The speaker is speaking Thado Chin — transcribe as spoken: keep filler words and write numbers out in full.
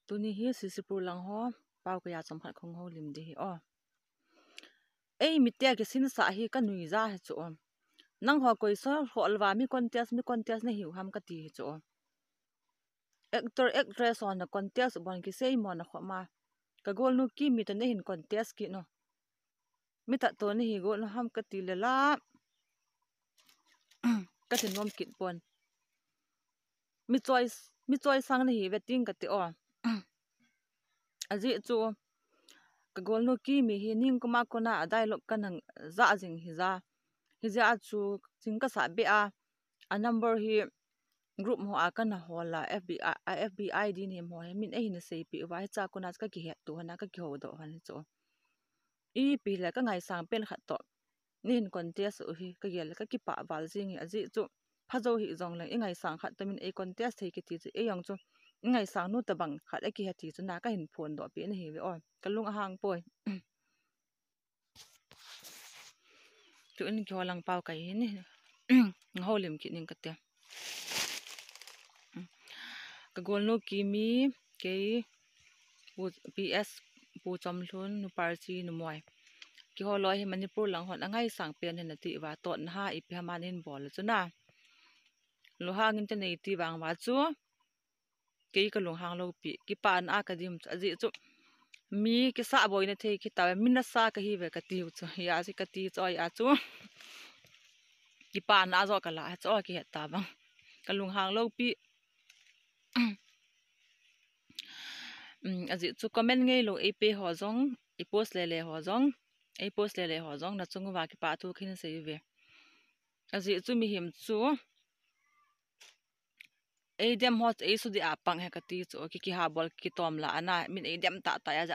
Tuni hi Sisipur lang ho pao kaya chom khat kong houlim di hi o. Ei, mite kisinsah hi kanui ja hi chu o. Nangho koi so hol va mi contest, mi contest nahiu ham kati hi chu o. Actor, actress hon na contest bon kisei mo na khoma. Ka golnu Kimi toh nahin contest kit no. Mi tah toh nahi go no ham kati le la. Kati nom kit pon. Mi choice, mi choice sang nahi ve ting kati o. Ajeh chu ka golnu Kimi hi ningkuma kona a dialogue kana ja jing hi ja. Hijeh a chu jing kasa be a, a number hi group ho a kana hol a, F B I, a F B I di ni mo hi min eina seipeh uva hicha kona kakihet to hon a kakihoudoh hon hi chu. Ipi le kangaisang pen khat toh nahin contest u hi kagel le kakipah val jing e, ajeh chu phajou hih jongleng ingaisang khat toh min ei contest thei kiti chu, ei jong chu ingaisang nu tobang khat akihe ti chu na kahin phondoh peh nahi ve o. Kalung ahang poi. Tuin kihol lang pao kai hin houlim kit ning kati. Ka golnu Kimi, kei, Pu, P S, Pu Chomlhun, Nu Parchi, Nu Moi. Kihol loi hi Manipur lang hon angaisang pen hin ati uva, totna ha ipi ham ahin bol chu na. Lunghang inte nei ti vang uva chu kei kalunghang lou pi, kipana a kadim chu, ajeh chu mi kisah boina thei kiti ve, mi nasa kahi ve kati u chu, hia chu kati chu, hia chu kipana a jo kala chu, kihet ta vang. Kalunghang lou pi. Um, ajeh chu comment ngei lou eipe ho jong, i post lele ho jong, ei post lele ho jong, nachung uva kipathu kahin sei uve. Ajeh chu mihem chu eidem ho chu eisudih a pang ahi kati chu, ki, kihabol kitom la ana, min eidem tah tah a